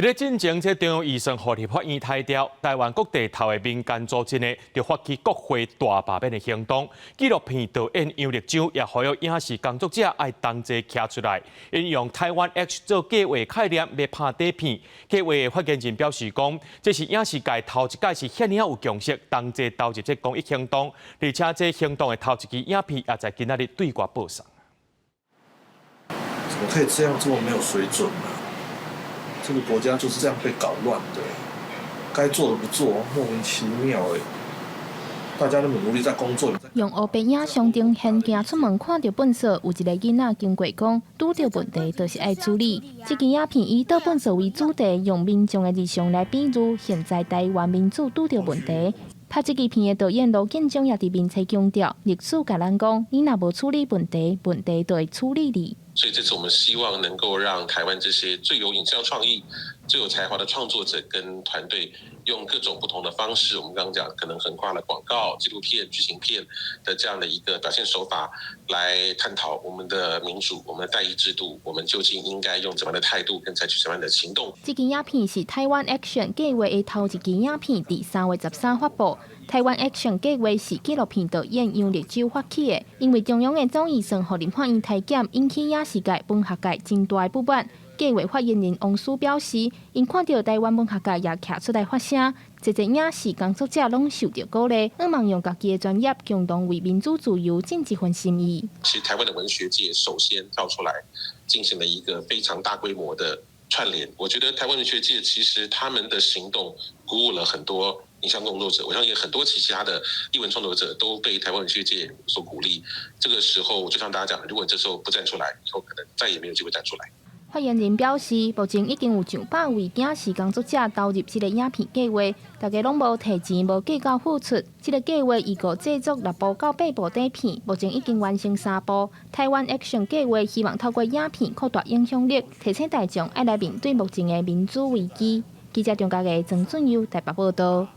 佇咧進前，這中央預算予立法院刣掉，台灣各地頭的民間組織呢，就發起國會大罷免的行動。紀錄片導演楊力州也呼籲影視工作者愛同齊徛出來，𪜶用台灣 Action 做計劃概念欲拍短片。計劃的發言人表示講，這是影視界頭一擺是遐爾仔有共識，同齊投入這公益行動，而且這行動的頭一支影片也在今仔日對外播送。怎麼可以這樣這麼沒有水準呢？這個國家就是這樣被搞亂的，該做的不做，莫名其妙欸。大家那麼努力在工作。用烏白影象徵現行出門看著糞埽，有一個囡仔經過講，拄著問題就是愛處理。這支影片以倒糞埽為主題，用民眾的日常來比喻現在台灣民主拄著問題。拍這支片的導演盧建彰也佇面冊強調，歷史共咱講，你若無處理問題，問題就會處理你。所以這次我們希望能夠讓台灣這些最有影像創意、最有才華的創作者跟團隊，用各種不同的方式，我們剛剛講可能橫跨了廣告、紀錄片、劇情片的這樣的一個表現手法，來探討我們的民主、我們的代議制度，我們究竟應該用怎麼樣的態度跟採取什麼樣的行動？這支影片是台灣 Action 計劃的頭一支影片，佇3月13發布。台灣 Action 計劃是紀錄片導演楊力州發起的，因為中央的總預算予立法院刣減，引起影視界、文學界真大的不滿。計劃發言人王書表示，𪜶看著台灣文學界也徛出來發聲，濟濟影視工作者攏受著鼓勵，向望用家己的專業，共同為民主自由盡一份心意。其實台灣的文學界首先跳出來進行了一個非常大規模的串聯，我覺得台灣文學界其實他們的行動鼓舞了很多影像工作者，我相信很多其他的藝文創作者都被台灣文學界所鼓勵。這個時候，就像大家講，如果這時候不站出來，以後可能再也沒有機會站出來。發言人表示，目前已經有上百位影視工作者投入這個影片計劃，大家攏無提錢，無計較付出。這個計劃預估製作六部到八部短片，目前已經完成三部。台灣 Action 計劃希望透過影片擴大影響力，提醒大眾愛來面對目前的民主危機。記者張家傑、曾俊佑台北報道。